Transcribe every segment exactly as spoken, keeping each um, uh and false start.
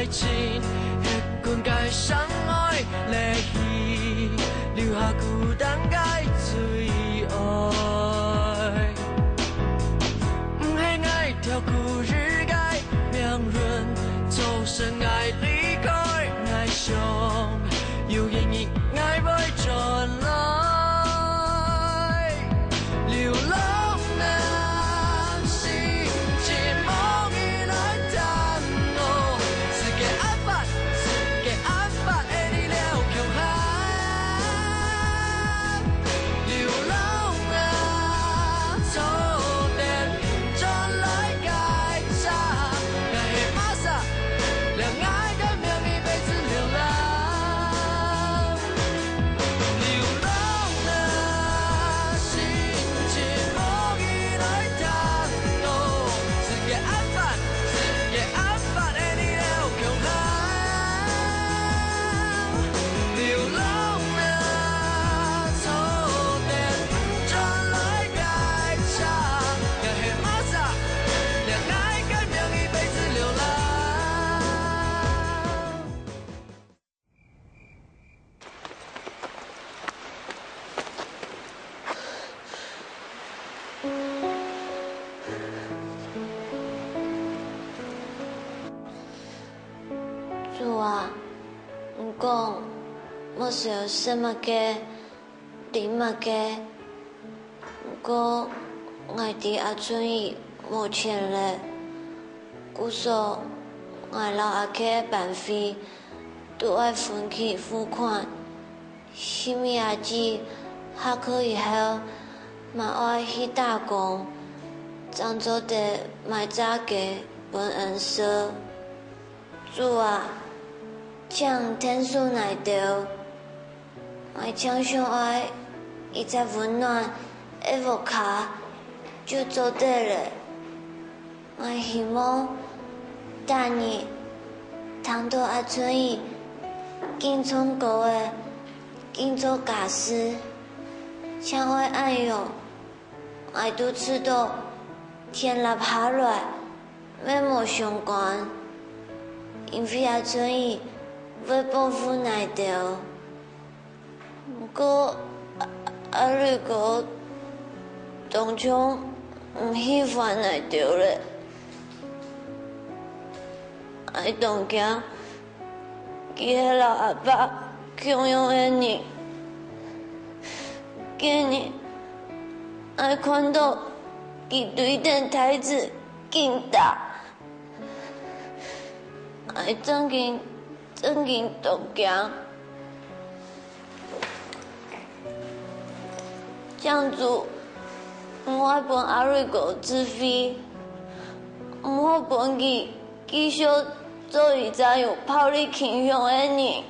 情，歇睏个相愛，離去，留下孤單个最愛。毋係𠊎跳過日个命運，造成𠊎離開，𠊎想有一日𠊎會轉來。 流浪啊，心情無人來探我，世界暗暗，世界暗暗，愛你了共下。流浪啊，坐等轉來个車，𠊎係麼儕，了𠊎个名字被指流浪。 流浪啊，心情無人來探我，世界暗暗，世界暗暗，愛你了共下。流浪啊，坐等轉來个車，𠊎係麼儕，了𠊎个名字被指流浪。 主啊，你講，莫愁食麼个， 啉麼个。毋過，𠊎知阿春姨無錢咧，故所，𠊎摎阿契个班費都愛分佢付款。希望阿姊下課以後，嘛愛去打工，正做得買炸雞分𫣆食。主啊，請𢯭手𠊎兜。 𠊎淨想愛一隻溫暖个屋下就做得咧。𠊎希望逐日聽著阿春姨緊唱歌仔，緊做家事，淨愛恁樣，𠊎都知著天塌下來乜無相干，因為阿春姨會保護𠊎兜。 毋過，阿，阿瑞哥當像毋喜歡𠊎兜咧。𠊎當驚，佢係摎阿爸共樣个人。今日，𠊎看著佢對等大子緊打。 𠊎正經，正經當驚。請主，毋好分阿瑞哥智慧，毋好分佢繼續做一隻有暴力傾向个人。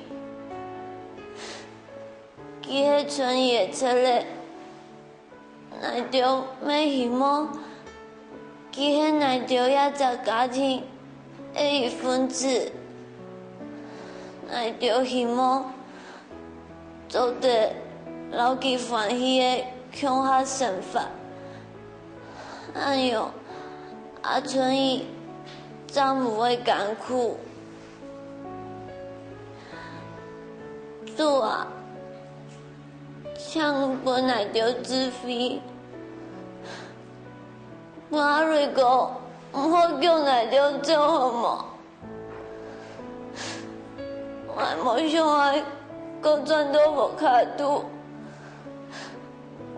佢係春姨个姪仔， 𠊎兜乜希望佢係𠊎兜這隻家庭个一份子。𠊎兜希望做得摎佢歡喜个共下生活，恁樣阿春姨正毋會艱苦。主啊， 請分𠊎兜智慧，分阿瑞哥毋好逐𠊎兜走好無？𠊎無想愛過轉到屋下肚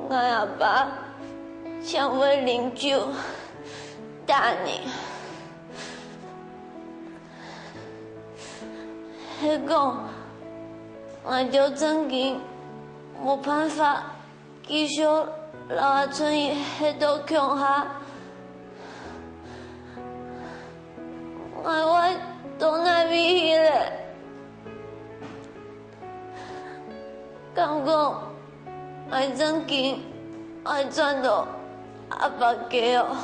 ，𠊎阿爸淨會啉酒、打人。 係講，𠊎兜正經無辦法繼續摎阿春姨歇到共下。𠊎會到哪位去咧？敢講，𠊎正經愛轉到阿爸該哦？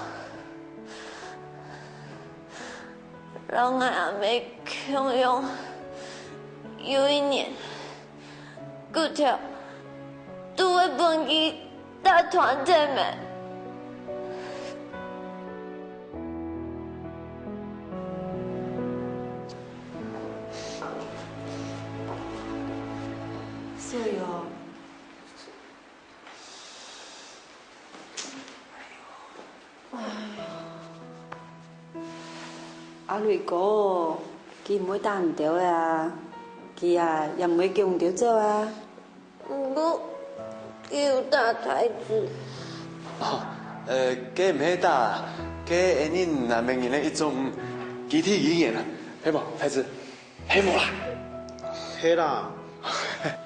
摎𠊎阿姆共樣，有一日，骨頭都會分佢打斷忒咩？對哦。哎呀，阿瑞哥，佢毋會打你兜个啊，佢啊也毋會叫你兜走啊。毋過，佢有打太子。哦，呃，該毋係打，該係恁仔人个一種肢體語言啊，係無，太子？ 係無啦？係啦。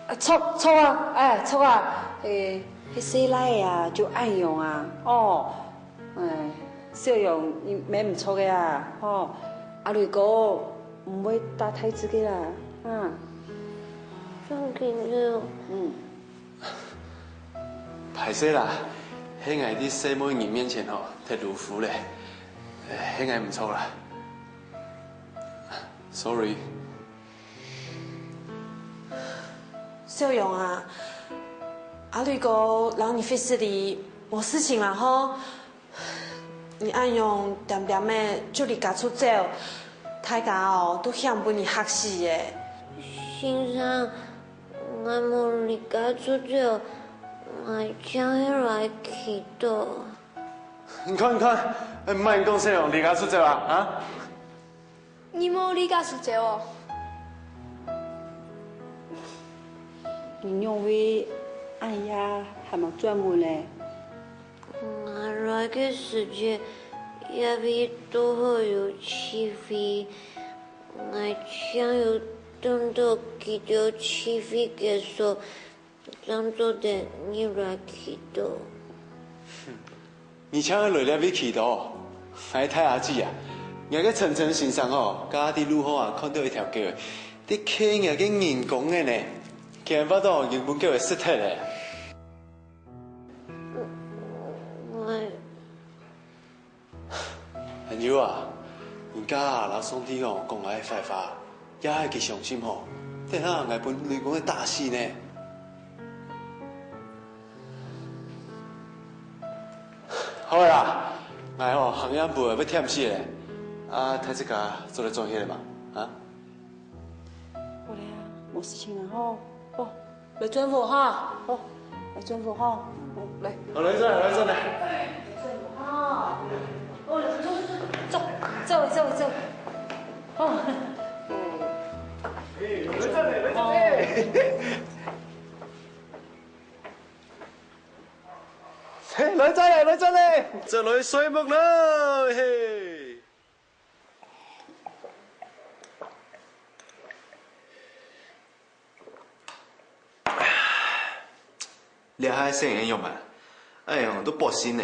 啊，著，著啊，哎，著啊，欸，該細賴仔啊，就恁樣啊，哦，哎，小勇，你免毋著个啊，吼，阿瑞哥毋會打太子个啦，啊。張金玉。嗯。歹勢啦，係𠊎在細妹人面前吼，忒魯夫咧，係𠊎毋著啦。 Sorry。小勇啊，阿瑞哥摎你會失禮，無事情啦吼。你恁樣恬恬仔就離家出走，大家哦都險分你嚇死欸。先生，𠊎無離家出走，𠊎淨係來祈禱。你看，你看，毋係你講小勇離家出走啊，啊？ 你無離家出走哦？你仰會恁夜還吂轉屋呢？𠊎來个時節，這位堵好有聚會，𠊎淨有等到佢兜聚會結束， 正做得入來祈禱。你淨係來這位祈禱？𠊎大阿姊啊，𠊎个晨晨先生哦，頭下在路項啊看著一條狗，在𢯭𠊎个人公仔呢，竟然發到人分狗仔食忒咧。𠊎 朋友啊，人家啊摎上帝哦講𠊎个壞話，也係佢傷心吼，等下𠊎分雷公仔打死呢。好啦，𠊎吼行夜步仔會忝死咧，啊大自家做得轉歇咧嘛，啊？好咧啊，無事情啊吼，哦。 來轉屋哈，好，來轉屋哈，來。好，來轉，來轉，來。來轉屋哈，哦，來，走，走，走，走，走，走，哦。哎，來轉咧，來轉咧。嘿，來轉咧，來轉咧。轉來睡目啦，嘿。 這下細人仔樣啊，哎喲，都發性呢。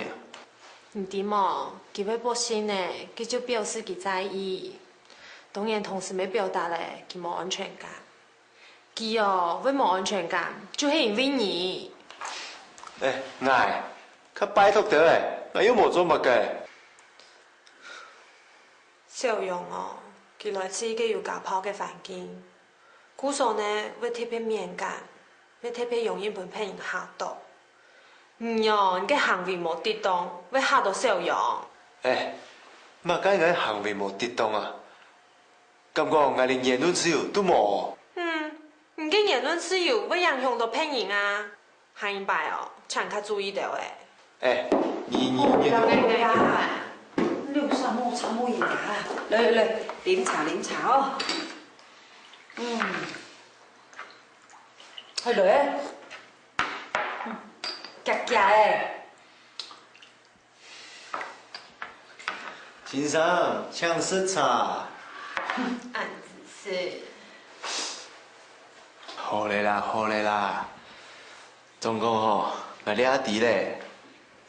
你知無？佢會發性呢，佢就表示佢在意。當然同時乜表達咧，佢無安全感。佢哦，會無安全感，就係因為你。哎，𠊎，較拜託兜仔，𠊎又無做麼个。小勇哦，佢來自一個有家暴个環境， 故所呢，會特別敏感，會特別容易分別人嚇著。你哦，你个行為無得當，會嚇著小勇。哎，麼个𠊎行為無得當啊？敢講𠊎連言論自由都無？嗯，你个言論自由會影響著別人啊。 下一擺哦，請較注意兜仔。哎，你你你，你有啥無參無人家啦？來來來，啉茶啉茶哦。嗯，還來，嗯，遽遽仔。 先生，請食茶。恁仔細。好咧啦，好咧啦。總講吼，𠊎這下知咧，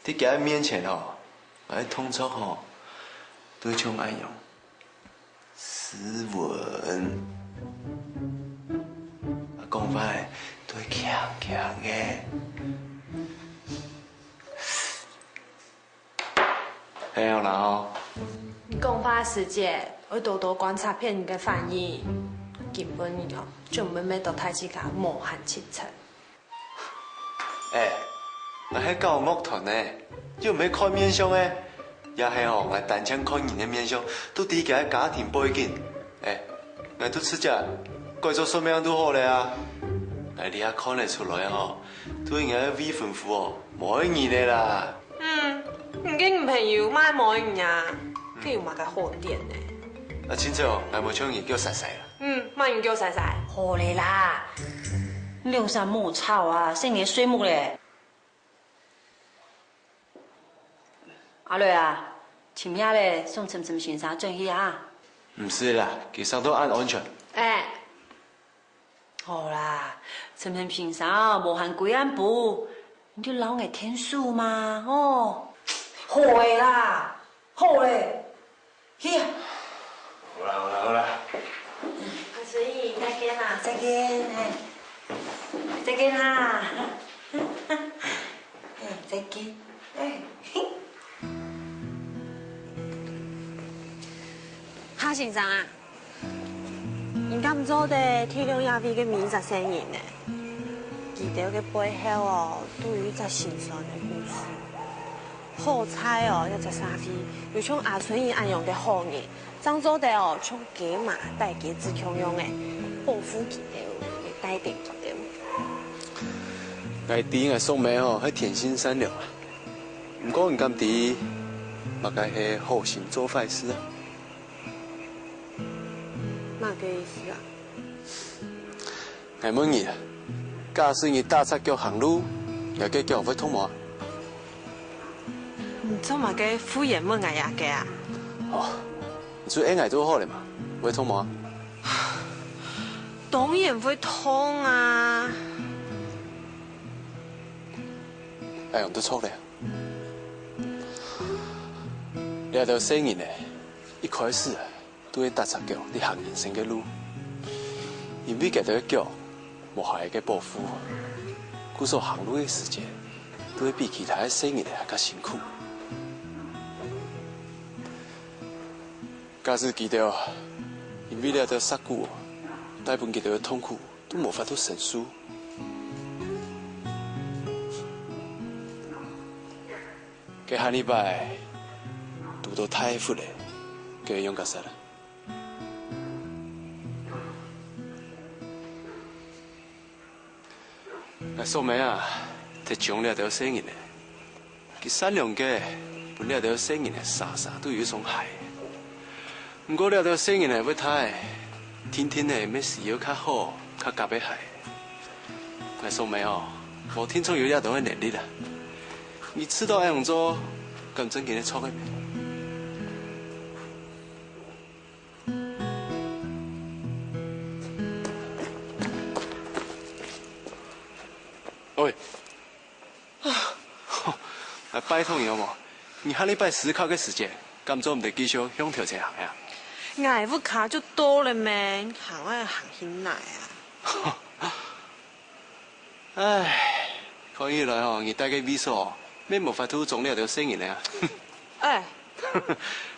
在厥面前吼，𠊎个動作吼，都像恁樣斯文，啊講話都會輕輕仔。 係啊，然後？你講話時節，愛多多觀察別人个反應，根本人哦，就毋會搣到大自家無閒洎杈。哎，𠊎係搞樂團个，又毋係看面相个，也係吼，𠊎單淨看人个面相，都知佢个家庭背景。哎，𠊎都直接改做算命就好咧啊。𠊎這下看得出來吼，對𠊎个未婚夫哦，無愛你个啦。嗯，你个女朋友嘛無愛你啊，該有麼个好點呢？啊，今朝哦，𠊎無像你叫晒晒啦。嗯，嘛你叫晒晒。好咧啦，你兩儕莫吵啊，細人睡目咧。 阿瑞啊，尋夜咧，送陳陳先生轉去啊。毋使啦，佢生到恁安全。哎，好啦，陳陳先生無閒歸暗晡，你就摎𠊎𢯭手嘛，哦。好个啦，好咧。 去啊。好啦，好啦，好啦。阿春姨，再見啦。再見，哎。再見哈。哎，再見。哎。夏先生啊，你敢做得體諒這位个每一隻細人呢？佢兜个背後哦，都有一隻心酸个故事。 好彩哦，這隻社會有像阿春姨恁樣个好人，正做得哦，像雞嫲帶雞子共樣个，保護佢兜，也帶等佢兜。𠊎知𠊎叔姆哦，係天性善良啊。毋過你敢知，麼个係好心做壞事啊？麼个意思啊？ 𠊎問你啊，假使你踏赤腳行路，你个腳會痛無？你做麼个忽然問𠊎這个啊？哦，你就應該做好了嘛，會痛無？當然會痛啊！哎喲，都錯了。這兜細人呢，一開始啊， 都會踏赤腳去行人生个路。因為佢兜个腳無鞋仔个保護，故所行路个時節，都會比其他个細人仔還較辛苦。假使佢兜因為這兜石牯，帶分佢兜个痛苦，都無法度承受，該下二擺堵到大窟咧，佢會仰結煞啊？ 𠊎叔姆啊，忒寵這兜細人仔，佢善良个，分這兜細人仔儕儕都有一雙鞋。毋過這兜細人仔會大，定定仔乜需要較好、較合个鞋。𠊎叔姆哦，無定著有這兜个能力啊。你試著恁樣做，敢真經會著个咩？ 喂，啊，拜託你好無？你下禮拜試考个時節，敢做毋得繼續向頭前行呀？𠊎屋下就到了咩，行愛行去哪啊？ 唉，看起來吼，你戴个位所，乜無法度裝這兜細人仔啊。哎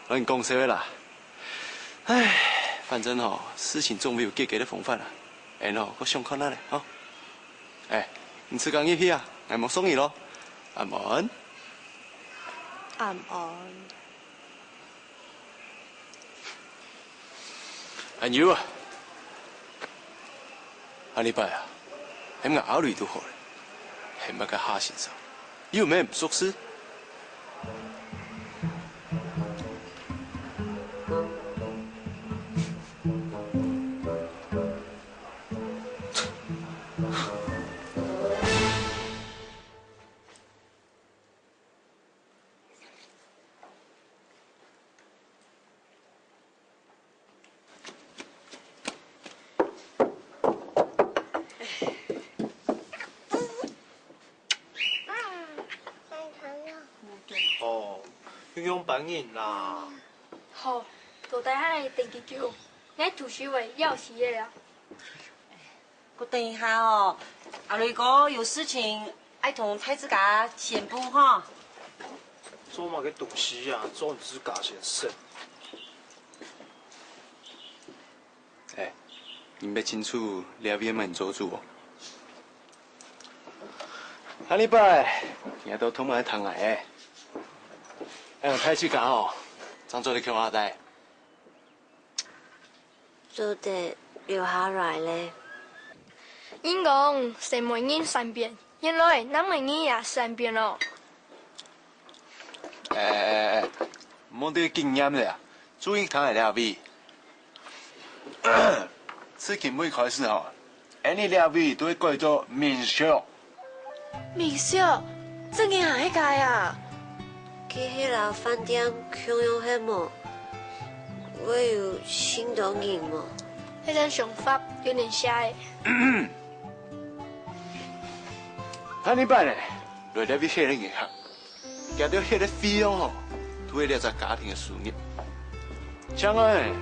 ，𠊎講笑个啦。唉，反正吼，事情總會有解決个方法啦。恁樣吼，𠊎想看下咧，吼。哎，你自家入去啊，𠊎莫送你咯。暗安。暗安。 阿牛啊，下禮拜啊，喊𠊎阿雷都好咧，喊麼个夏先生，又毋係毋熟事。哦，有仰般形啦？好，到底還愛等幾久？𠊎肚屎會枵死个了。 過等一下哦，阿雷哥有事情愛同大自家宣布哈。做麼个東西啊，做你自家先生。哎，你愛清楚，這位毋係你做主哦。下禮拜，你愛到同埋聽𠊎个。哎，大自家哦，正做得共下戴。 做得留下來咧。人講細妹人善變，原來男妹人也善變哦。哎哎哎哎，毋好得經驗了啊，注意看下這位。自今晡日開始吼，恁呢這位都會改做民宿。民宿？真个啊，該个啊？佢係摎飯店共樣係無？會有恁多人無？這種想法有點瞎欸。 下一擺呢，來這位歇个人客，佢兜歇个費用吼，都係這隻家庭个收入。像恁呢，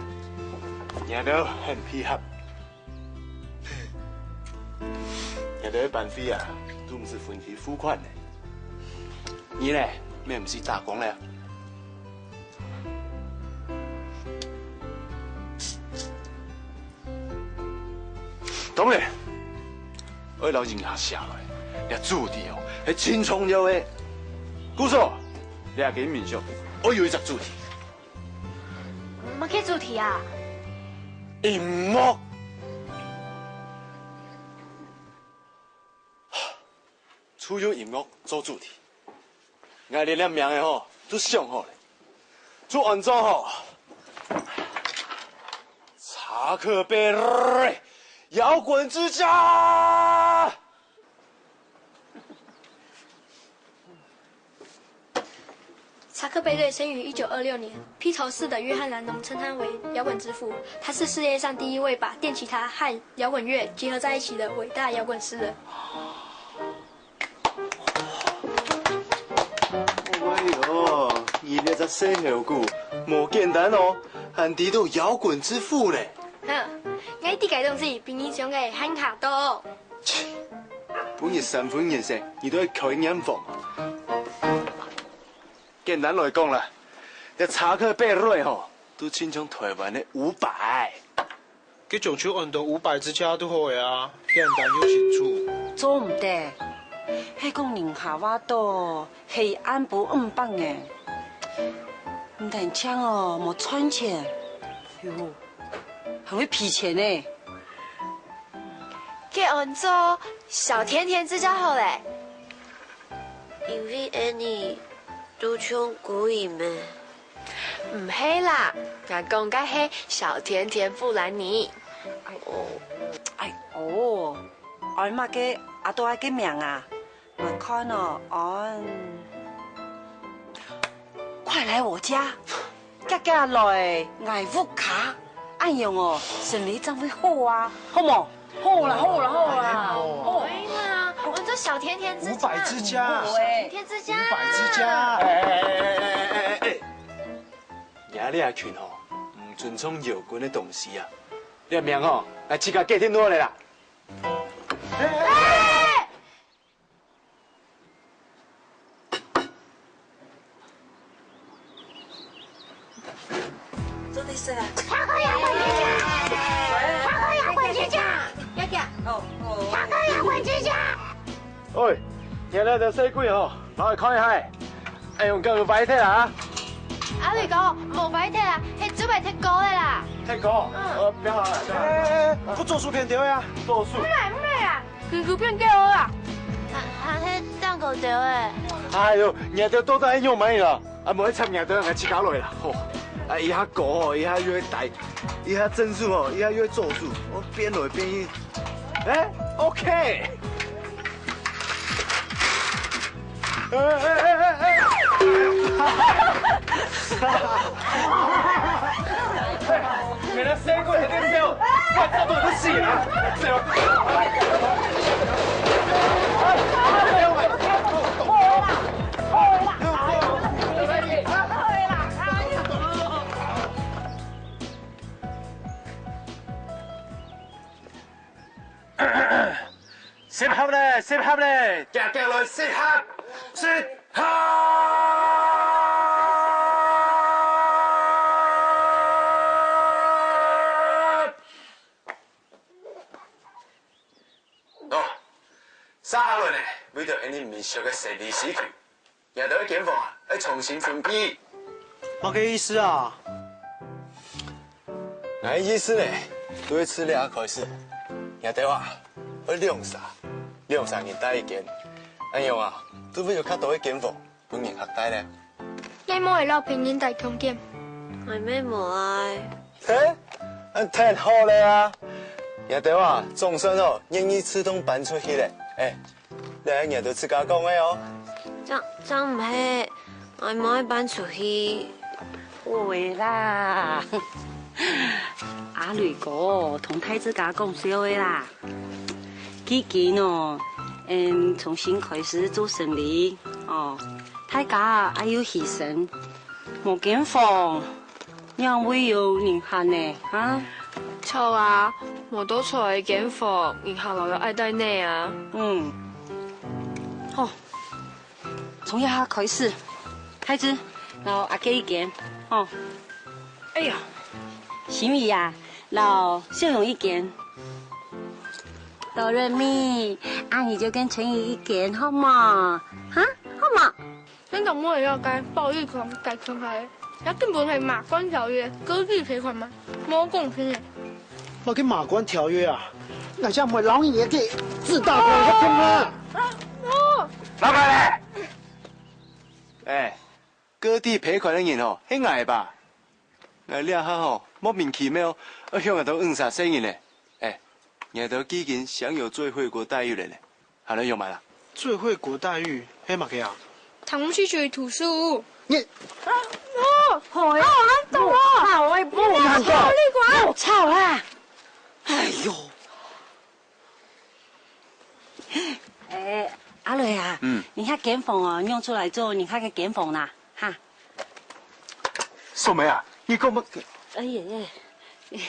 你兜很配合。你兜个班費啊，都毋使分期付款呢。你呢，乜毋使打工了。 當然，愛摎人客寫來，這主題哦，係盡重要个。故所，這間民宿愛有一隻主題。麼个主題啊？音樂。 就用音樂做主題。𠊎連這名仔吼，都想好了，就安做吼，查克貝瑞搖滾之家。 查克·貝瑞生于一九二六年，披头士的约翰·兰农称他为摇滚之父。他是世界上第一位把电吉他和摇滚乐结合在一起的伟大摇滚诗人。哎喲，你這隻細猴牯，無簡單哦，還知道搖滾之父呢。哼，𠊎知个東西比你想个還較多。 切，分你三分顏色，你都愛開染房啊？簡單來講啦，這查克·貝瑞吼，都親像台灣个伍佰。該種就安到伍佰之家就好个啊，簡單又清楚。做毋得，係講人客話多，係暗晡暗晡个。毋單淨哦，無賺錢，喲，還會賠錢呢。 該安做小甜甜之家好了。因為恁呢都像孤兒咩？毋係啦，𠊎講个係小甜甜布蘭妮。哦，哎哦，安麼个啊，都愛个名啊？ 𠊎看哦，安。快來我家，遽遽來𠊎屋下，恁樣哦，生理正會好啊，好無？好啦，好啦，好啦，好。哎呀，我做小甜甜之家。伍佰之家。好欸。甜甜之家。伍佰之家。哎哎哎哎哎哎哎！你這群吼，毋尊重搖滾个東西啊！你个名吼，來自家決定落來啦！ 做得食啊！查克搖滾之家！查克搖滾之家！哦哦。查克搖滾之家！喂，你這隻細鬼吼，摎𠊎看一下。 哎喲，敢有壞忒啊？阿雷哥，無壞忒啊，係就快忒高个啦。忒高？嗯。呃，毋好啦，毋好啦。哎，哎，哎，不做薯片丟呀。做薯。毋係，毋係啊，很久變高了啦。還，還係蛋糕丟欸。哎喲，你兜到底愛仰般啦？啊，無愛插你兜，𠊎自家來啦，吼。啊，一下高吼，一下又會低，一下正手吼，一下又會左手，哦，變來變去。 哎，OK。哎哎哎哎哎！原來細鬼還在笑，快差不多都死了。集合咧，集合咧，遽遽來集合，集合！哦，接下來呢，為著𠊎俚民宿个生理需求， 你兜个間房啊，愛重新分配。麼个意思啊？𠊎个意思呢，對這下開始，你兜啊，愛兩儕，兩儕人戴一間。恁樣啊，都會有較多个間房分人客戴咧。你無愛摎別人戴同間？𠊎乜無愛。嘿，恁忒好了啊！𠊎兜啊，總算哦，願意自動搬出去咧。哎，這𠊎兜自家講个哦。正正毋係，𠊎無愛搬出去。會啦，阿雷哥同大自家講笑个啦。既經哦，嗯，重新開始做生理哦，大家愛有犧牲，無間房，仰會有人客呢？哈？著啊，無多出來个間房，人客老愛愛戴呢啊。嗯，好。 從這下開始，大自摎阿傑一間，吼。哎呀，心怡啊，摎小勇一間。Do Re Mi，阿姨就跟陳怡一間，好無？哈，好無？恁樣𠊎也愛該暴力狂改成海，這根本係馬關條約，割地賠款嘛，無公平誒。麼个馬關條約啊？𠊎正毋會摎你這个自大狂發瘋啊！老闆咧！ 哎，割地賠款个人吼，係𠊎吧？𠊎這下吼，莫名其妙，愛向𠊎兜五儕細人呢。哎，𠊎兜既經享有最惠國待遇了呢，還能用麼个啦？最惠國待遇係麼个啊？同區區圖書。你啊，哦，好誒，哦，恁懂哦。好誒，不，難道？好，你管。吵啦！哎喲！ 哎，阿雷啊，嗯。你該間房哦，讓出來做你該个間房啦，哈。素梅啊，你講麼个？哎呀，哎，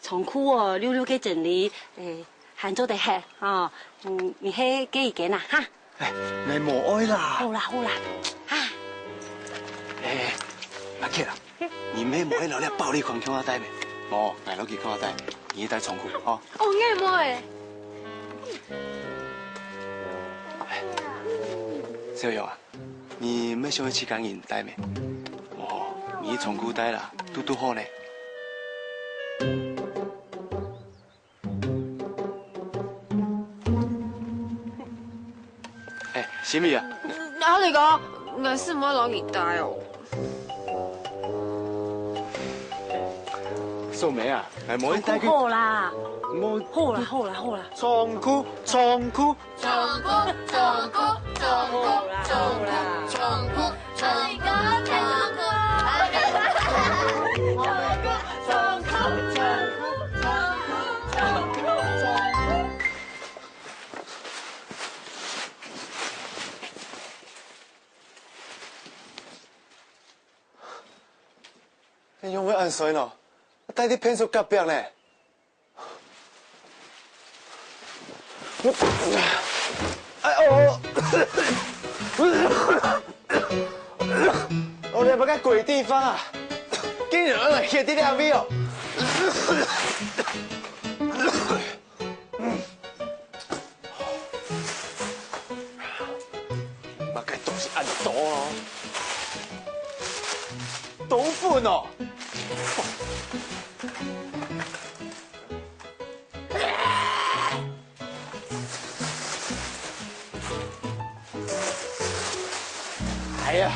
倉庫哦，溜溜个整理，哎，還做得歇，哦，嗯，你歇該一間啦，哈。哎，𠊎無愛啦。好啦，好啦，哈。哎，阿傑啊， 你乜無愛摎這暴力狂共下戴咩？無，𠊎摎佢共下戴，你戴倉庫，吼。哦，𠊎無愛。小勇啊，你乜想愛自家人戴咩？無，你倉庫戴啦，堵堵好呢。 哎，心怡啊。阿雷哥，𠊎係毋愛摎你戴哦。素梅啊，𠊎無愛戴佢。好啦。無。好啦，好啦，好啦。倉庫，倉庫。 仰會恁衰呢？戴在便所隔壁呢！ 哎哦！哦，這麼个鬼地方啊！竟然有人歇在這位哦！麼个東西恁多哦！冬粉哦！ 哎呀，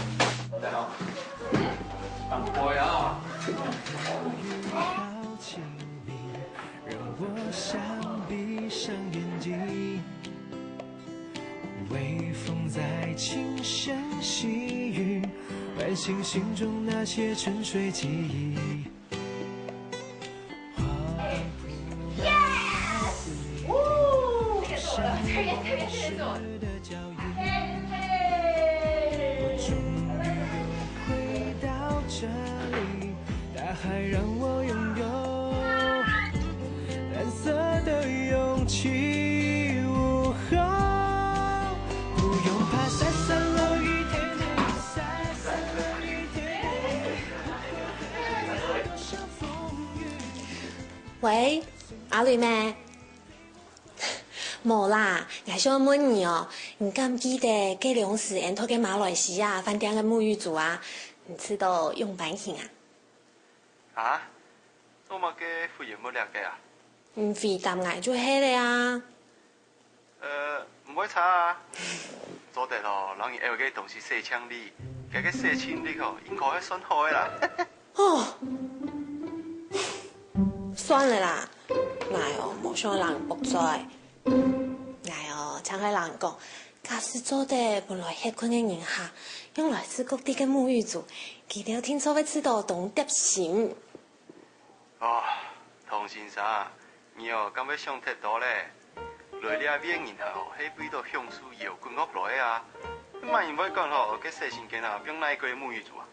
放開啊！喂，阿雷咩？無啦，𠊎想問你哦，你敢記得該量時𫣆在該馬來西亞飯店个沐浴乳啊？你試著用半型啊？啊？做麼个忽然問這个啊？你回答𠊎就係了啊。毋會差啊。做得哦，人用个東西洗淨哩，該个洗淨力哦，應該還算好个啦。哦，算了啦，𠊎哦，無想人駁嘴。𠊎哦，常个人講，假使做得分來歇睏个人客，用來自各地个沐浴乳，佢兜定著會試著當貼心。哦，唐先生，你哦，敢會想忒多咧？來這位个人客哦，係為著享受搖滾樂來个啊。麼人會管吼，該洗身間啊，放哪個沐浴乳啊？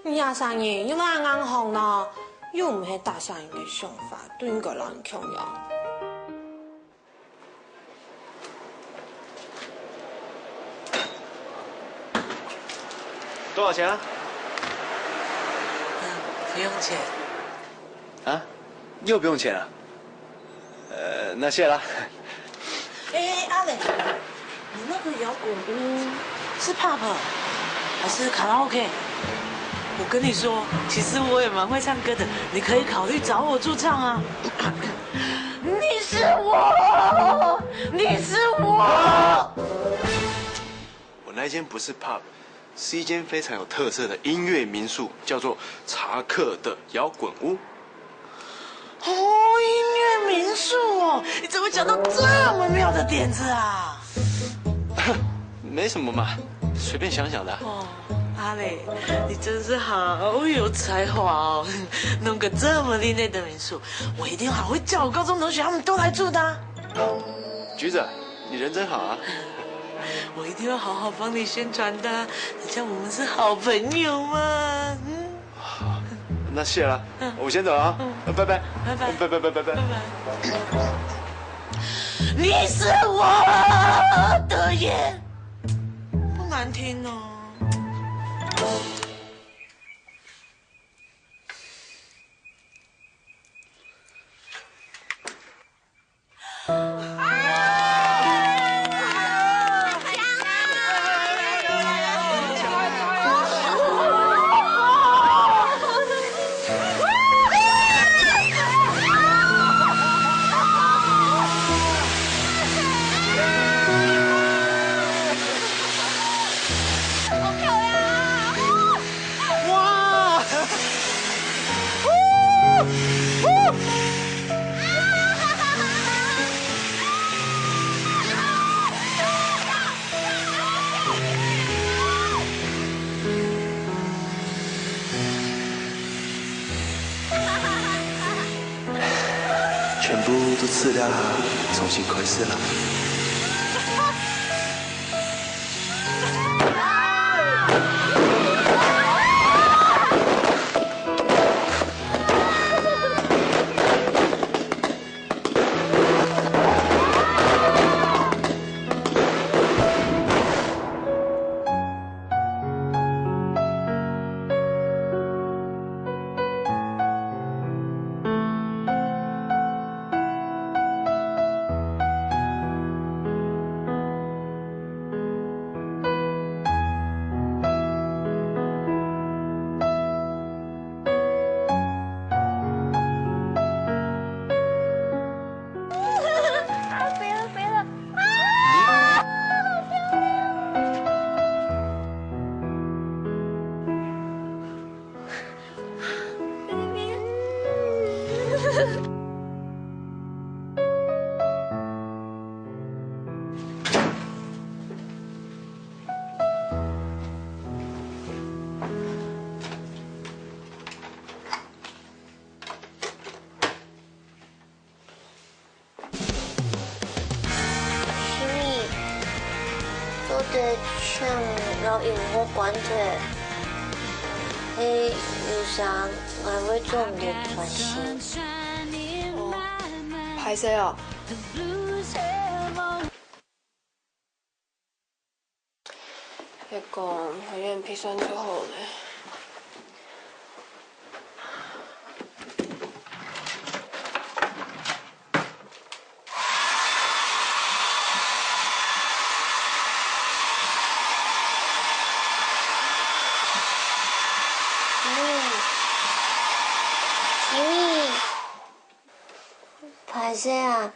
你這儕人又哪恁硬項呢？又毋係逐儕人个想法，都應該摎人共樣。多少錢啊？不用錢。啊？又不用錢啊？ 呃，那謝啦。哎，阿磊，你那個搖滾屋是pub還是卡拉OK？我跟你說，其實我也蠻會唱歌的，你可以考慮找我駐唱啊。你是我，你是我。我那間不是pub，是一間非常有特色的音樂民宿，叫做查克的搖滾屋。 哦，音樂民宿哦，你怎麼想到這麼妙的點子啊？沒什麼嘛，隨便想想的啊。哦，阿磊，你真是好有才華哦，弄個這麼另類的民宿，我一定好會叫我高中同學他們都來住的啊。橘子，你人真好啊。我一定會好好幫你宣傳的，人家我們是好朋友嘛。嗯。 好，那謝了，嗯。我先走了啊，嗯。拜拜，拜拜。拜拜拜拜拜拜。拜拜。你是我的眼，不難聽哦。哇！全部都吃掉啦，重新開始啦。Jimmy，做得請摎音樂關忒，係有聲𠊎會做毋得專心。哦，歹勢哦。 係講，還有人陪算就好了。嗯，Jimmy，歹勢啊，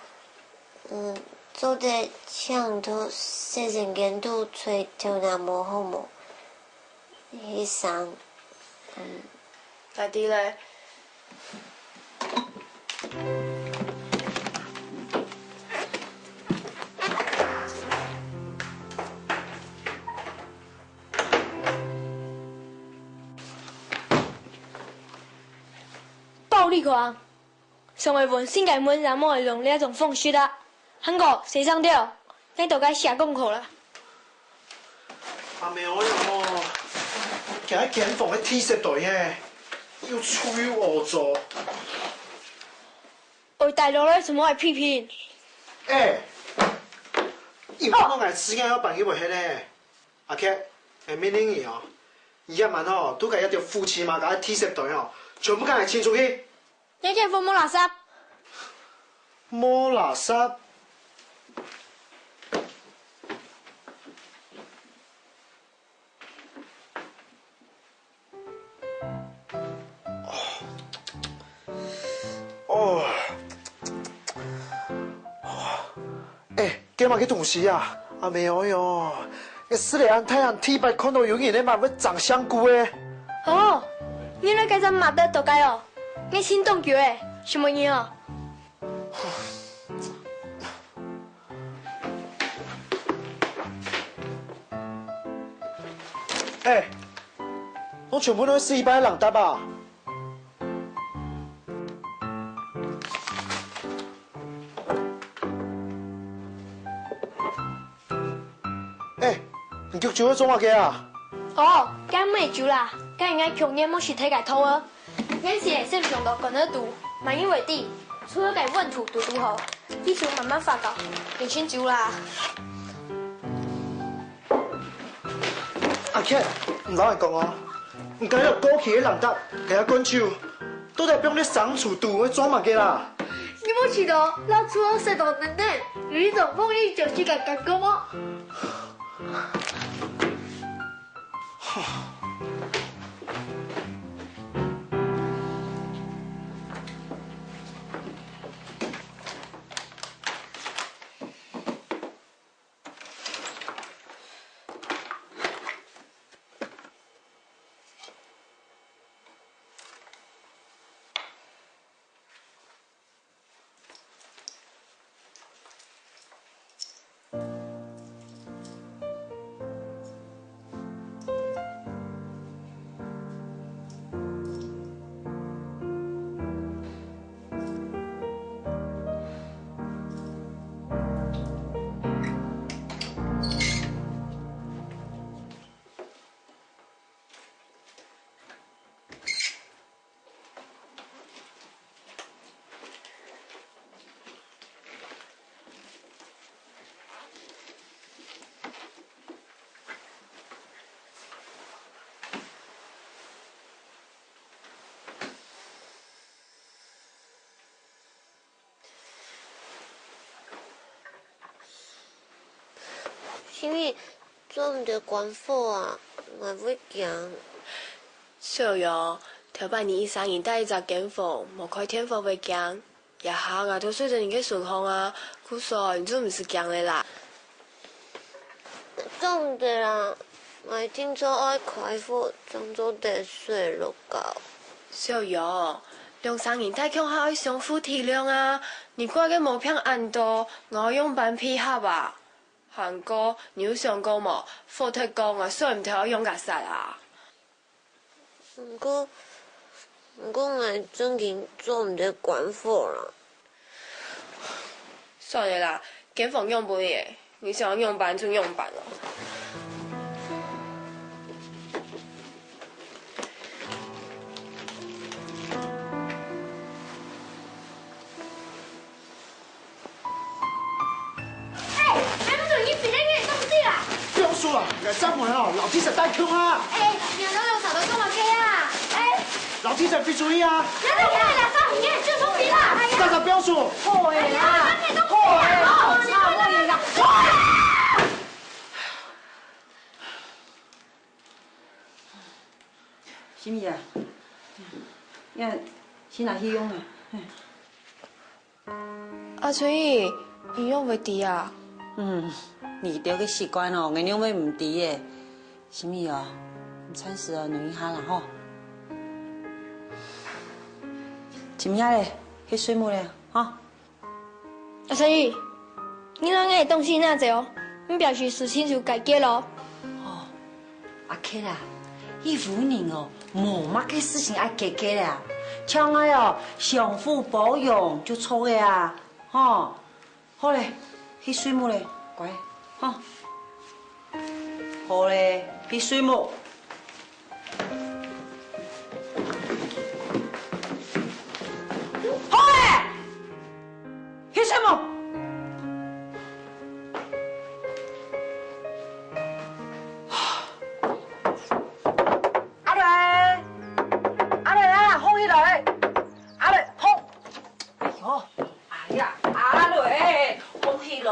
嗯，做得請到洗身間肚吹頭那毛好無？醫生，嗯。大弟咧？暴力狂！ 上回問信个問也無愛用這種方式啊。還過，洗衫條，𠊎都該寫功課啦。阿妹，我有無？今日間房个地色對耶，又臭又屙糟。愛帶落來做麼个批評？哎，你莫弄𠊎自家要搬去會歇呢。阿K，𠊎命令你哦，你這滿哦，都該一條烏漆嘛个地色對哦，全部趕緊清出去。 這間房無垃圾。無垃圾？哦。哦。 哎，該麼个東西啊？阿妹哀喲，𠊎斯里恁大漢第一擺看到有人个滿屋長香菇个。哦，原來該隻馬得到該哦，𠊎尋當久欸，什麼人哦？哎，你全部都係一般个人搭啊？ 哎，你遽遽愛做麼个啊？哦，該毋係酒啦，該係𠊎舊年無食忒个桃仔。𠊎先先放到罐仔肚，滿月為止，除了該溫度堵堵好，佢就慢慢發酵，變成酒啦。 阿Ken，你摎𠊎講哦，你該兜過期个零嗒，還有罐酒，到底放在倉庫肚愛做麼个啦？你無試著，摎倉庫塞到淰淰，有一種風雨交加个感覺無？ 係毋係做毋得關火啊？𠊎會驚。小勇，頭擺你一儕人戴一隻間房，無開電火會驚。這下𠊎都睡在你个脣項啊，故所你就毋使驚了啦。做毋得啦，𠊎定著愛開火，正做得睡落覺。小勇，兩儕人戴共下愛相互體諒啊！你怪个毛病恁多，𠊎愛仰般配合啊？還過，你有想過無？火忒高，𠊎睡毋透愛仰結煞啊？毋過，毋過𠊎正經做毋得關火啦。算了啦，間房讓分你，你想愛仰般就仰般囉。 哎，還不准你別人給你動地啦！不要說了，來，站穩哦，老弟在帶坑啊！哎，你們都有吵到幹嘛去啊？哎，老弟在非主義啊！你們都不要來上影片，就封閉啦！哎呀，大家不要說。好的啦，好的啦，好的啦。 心怡啊，呀，先拿去用啊。阿春姨，你仰會知啊？嗯，你兜个習慣哦，𠊎仰會毋知耶？心怡哦，你暫時哦，忍一下啦吼。今夜咧，去睡目咧，吼。 阿細姨，你兩个東西拿走，你表示事情就解決咯。哦，阿K啊，一屋人哦，無麼个事情愛解決啊，像愛哦，相互包容就著个啊，吼。好咧，去睡目咧，乖，吼。好咧，去睡目。 好咧，去睡目。阿雷，阿雷啊，䟘起來！阿雷，䟘！哎喲，哎呀，阿雷，䟘起來，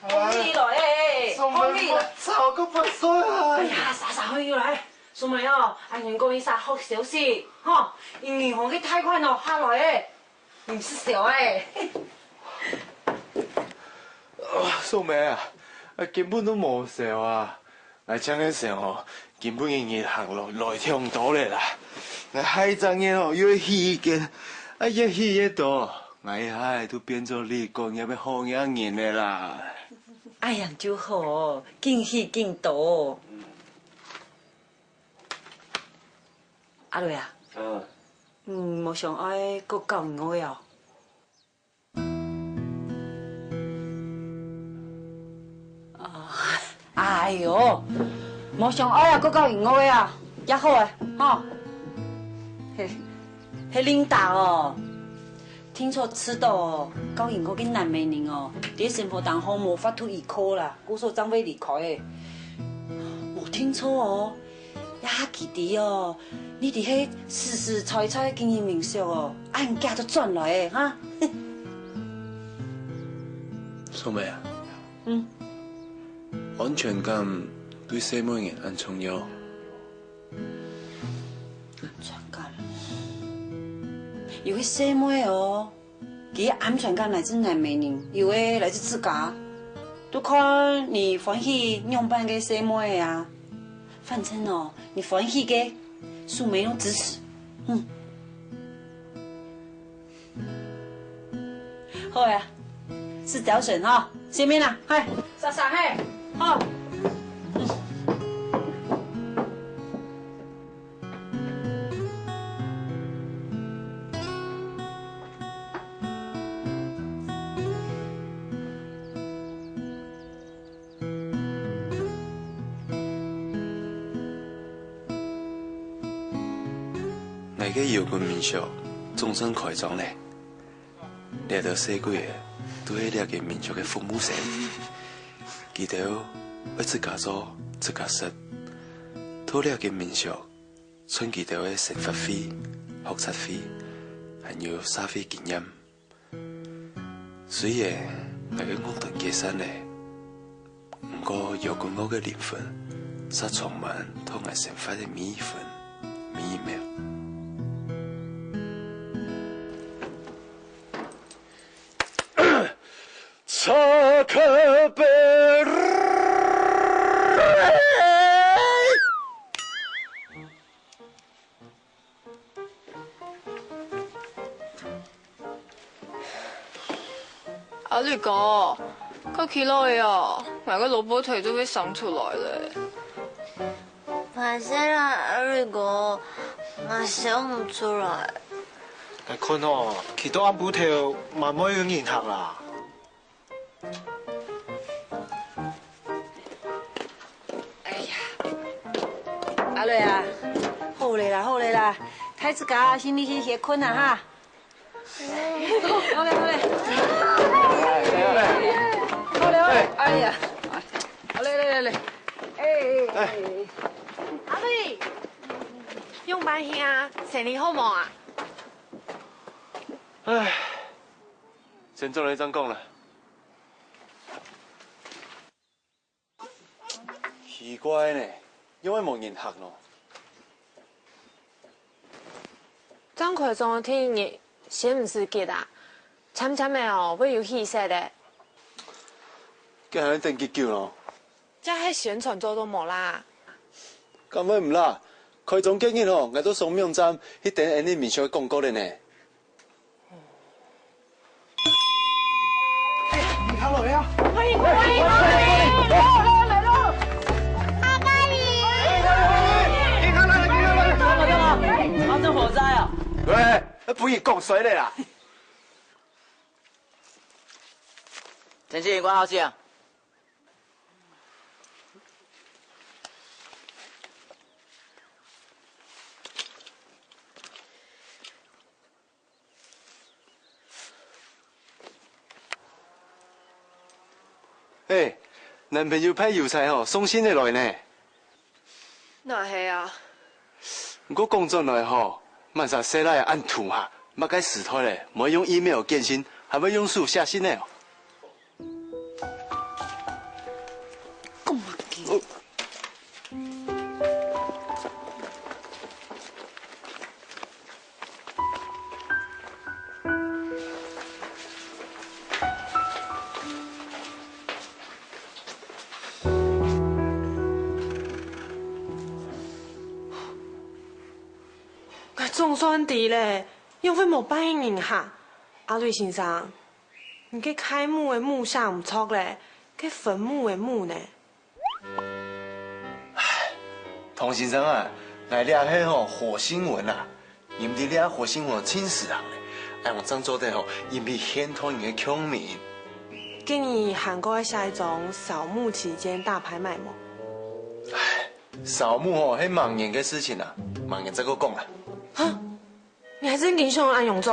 䟘起來，䟘起來！吵个不睡啊！哎呀，煞煞䟘起來！ 素梅哦，阿英講一聲好消息，吼，銀行个貸款哦下來咧，毋使愁咧。素梅啊，啊根本都無愁啊！𠊎正个愁吼，今晡日銀行來來忒多咧啦！𠊎下隻月哦又愛起一間，啊越起越多，𠊎一下都變做旅館業个好額人咧啦！恁樣就好，緊起緊多。 阿雷啊，你無想愛過交銀行个哦？啊，哎喲，無想愛啊，過交銀行个啊，也好誒，吼。嘿，嘿，Linda哦，聽說知道哦，交銀行个男仔人哦，在生活當中無法度依靠啦，故所正會離開誒。無聽錯哦， 也記得哦，你這係實實在在个經營民宿哦，恁遽就轉來个哈。素梅啊，嗯，安全感對細妹人恁重要。安全感，有个細妹哦， 佢个安全感來自男仔人，有个來自自家，就看你歡喜仰般个細妹啊。反正哦，你歡喜个，素梅攏支持。嗯。好啊，係朝晨哈，見面啦，嗨，莎莎嘿，好。𠊎个搖滾民宿總算開張咧！ 這兜細鬼仔都係這間民宿个服務生，佢兜愛自家做、自家食，透過這間民宿賺佢兜个生活費、學雜費，還有社會經驗。雖然𠊎个樂團解散咧， 毋過搖滾樂个靈魂，煞充滿透𠊎生活个每一分、每一秒。阿綠哥，快起來啊！𠊎个蘿蔔腿就會生出來了。歹勢啦，阿綠哥，𠊎想毋出來。𠊎看哦，企到暗晡頭，滿滿有人客啦。 哎呀，阿瑞啊，好咧啦，好咧啦，大自家先入去歇睏啊哈。好咧，好咧。好咧，好咧，哎呀，好咧，來來來，哎，阿瑞，仰般形啊？生理好無啊？唉，先轉來正講啦。 奇怪呢，仰會無人客呢？正開張个第一日，先毋使急啊，漸漸仔哦，會有起色个。該還愛等幾久咯？這係宣傳做到無啦？敢會毋啦？開張該日吼，𠊎到雙廟站去登𫣆俚民宿个廣告了呢。 發生火災啊！喂，分你講衰了啦！陳經理，關好信啊！ 欸，男朋友派郵差吼，送信仔來呢。哪係啊？毋過講轉來吼，麼儕細賴恁土哈，麼个時代咧，毋會用email、簡訊，還會用手寫信仔哦。 講麼个？𠊎總算知咧，仰會無半个人客。阿瑞先生， 你該開幕个幕寫毋著咧，該墳墓个墓呢？唐先生啊，𠊎這係吼火星文啊，你毋知這火星文盡時行咧，恁樣正做得吼引起現代人个共鳴。該你還過愛寫一張掃墓期間大拍賣無？掃墓吼係明年个事情啊，明年再過講啊。哈？你還真經想恁樣做？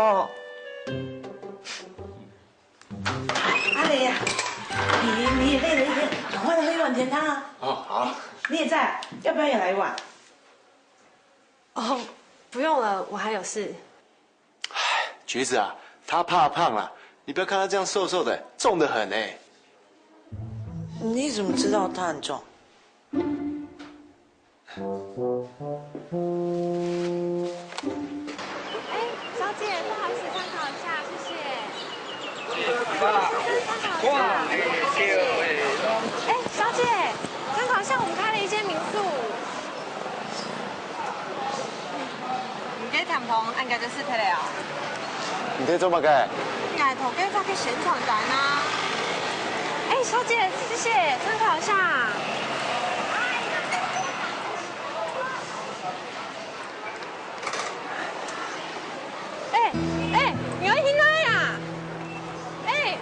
阿雷呀，你，你也累了一天，趕快來喝一碗甜湯啊。哦，好。你也在，要不要也來一碗？哦，不用了，我還有事。橘子啊，她怕胖啦，你不要看她這樣瘦瘦的，重得很欸。你怎麼知道她很重？ 哎，小姐，不好意思，參考一下，謝謝。不好意思，參考一下，謝謝。哎，小姐，參考一下，我們開了一間民宿。你這甜湯恁樣就食忒了哦？ 你在做麼个？𠊎頭家發个宣傳單啊。哎，小姐，謝謝，參考一下。哎，哎，你愛去哪呀？哎。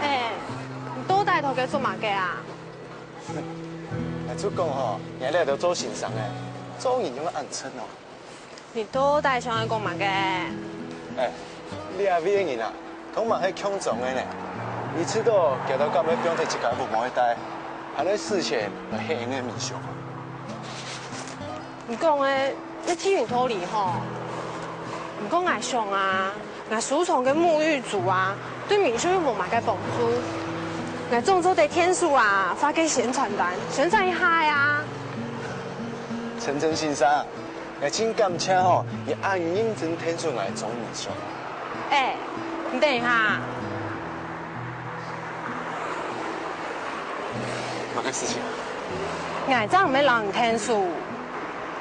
哎，你到底頭家做麼个啊？哎，就講吼，你這兜做先生个，做人仰恁真哦。你到底想愛講麼个？哎，這位个人啊，同𠊎係共莊个呢。你知道佢兜敢會放忒自家个屋無愛戴，還愛使錢來歇𫣆个民宿啊？ 你講个，也真有道理吼。毋過𠊎想啊，𠊎收藏个沐浴乳啊，對民宿又無麼个幫助。𠊎總做得𢯭手啊，發个宣傳單，宣傳一下呀。陳真先生，𠊎真感謝吼，你恁認真𢯭手𠊎裝民宿。哎，你等一下。 麼个事情？𠊎正毋係摎你𢯭手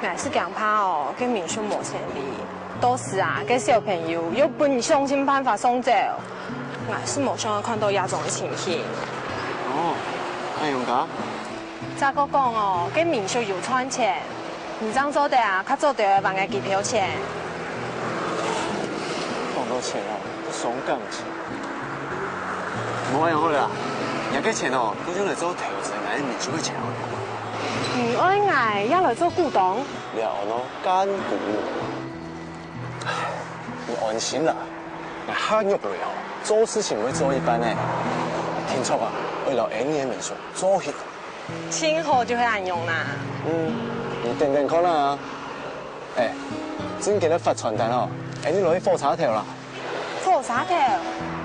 ，𠊎係驚怕哦，該民宿無生理。到時啊，該小朋友又分你想盡辦法送走。𠊎係無想愛看到這種个情形。哦，恁樣个？再過講哦，該民宿有賺錢， 你正做得啊，較早兜還𠊎機票錢。講到錢啊，都傷感情。無恁樣好了啦，這个錢哦，都用來做投資，𠊎个民宿个錢好了。你愛𠊎也來做股東？了哦，幹股。你安心啦，𠊎下入來哦，做事情會做一半呢。定著啊，會摎𫣆俚个民宿做起。 盡好就係恁樣啦。嗯，你等等看啊。哎，正經个發傳單哦，𫣆俚來去火車頭啦。火車頭？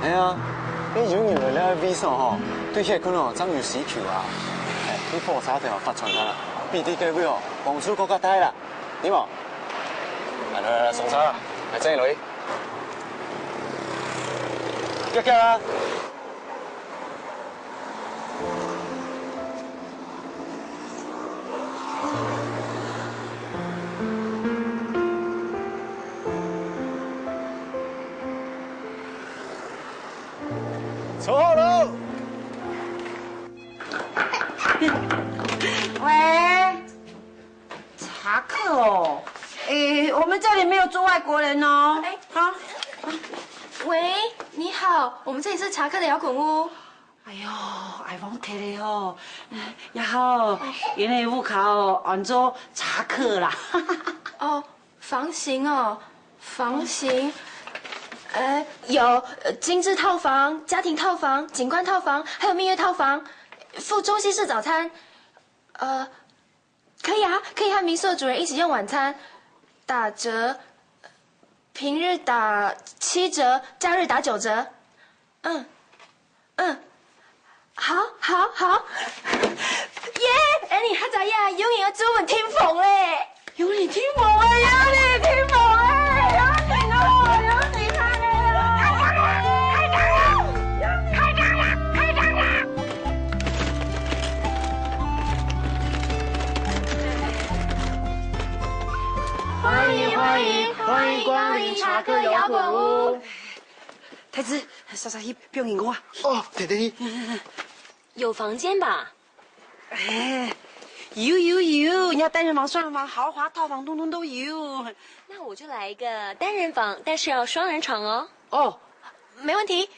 係啊，該有人來這位所吼，對歇睏哦，正有需求啊。哎，去火車頭發傳單啦，比在該位哦，幫助更加大啦，對無？來來來，上車啦，來，這裡來。遽遽啊！坐好了。喂。 查克哦，诶，我们这里没有住外国人哦。哎，啊，喂，你好，我们这里是查克的摇滚屋。哎呦，iPhone提了哦，然后原来屋卡哦，安做查克啦。哦，房型哦，房型，呃，有呃精致套房、家庭套房、景观套房，还有蜜月套房，附中西式早餐。呃， 可以啊，可以和民宿的主人一起用晚餐，打折，平日打七折，假日打九折。嗯，嗯，好，好，好。耶，Annie，他咋样？永远要租我们厅房嘞。永远厅房哎，永远厅房哎，永远哦，永远他嘞。开张了，开张了，开张了，开张了。 欢迎，欢迎，欢迎光临查克摇滚屋。太子，煞煞去表演个啊。哦，对对对。有房间吧？哎，有有有，你要单人房、双人房、豪华套房，通通都有。那我就来一个单人房，但是要双人床哦。哦，没问题。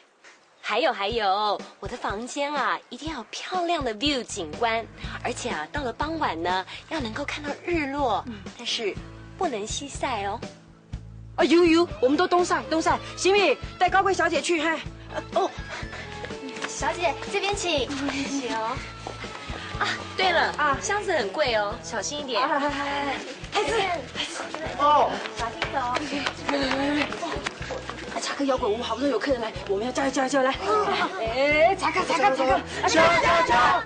还有还有，我的房间啊，一定要有漂亮的 view 景观，而且啊，到了傍晚呢，要能够看到日落，但是不能西晒哦。啊，有有，我们都东晒东晒，行不行？带高贵小姐去，嘿。呃，哦，小姐这边请。谢谢哦。啊，对了啊，箱子很贵哦，小心一点。哎，哎，哎，哎，太子，太子，哦，小心走。来来来来来，哎，查克摇滚屋好不容易有客人来，我们要加油加油加油来！哎，查克查克查克，加油加油加油！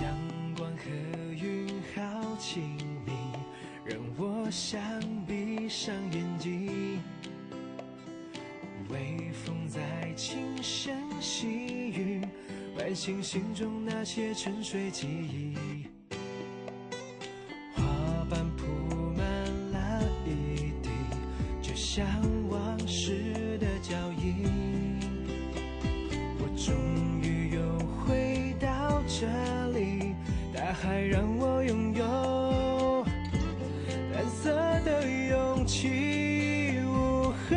阳光和云好亲密，让我想闭上眼睛。微风在轻声细语，唤醒心中那些沉睡记忆。花瓣铺满了一地，就像往事的脚印。我终于又回到这里，大海让我拥有蓝色的勇气。午后，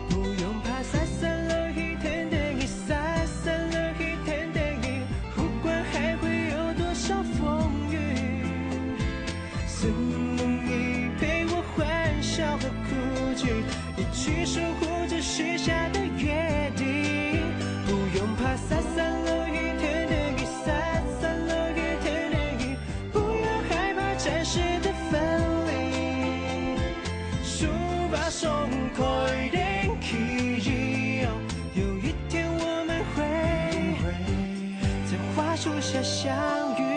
不用怕洒洒落雨，天天雨洒洒落雨，天天雨。 不管还会有多少风雨，是梦里陪我欢笑和哭泣，一起守护着许下的约定。不用怕洒洒落雨，天天雨洒洒落雨，天天雨。不要害怕暂时的分离，手把手开展记忆。有一天我们会在花树下相遇。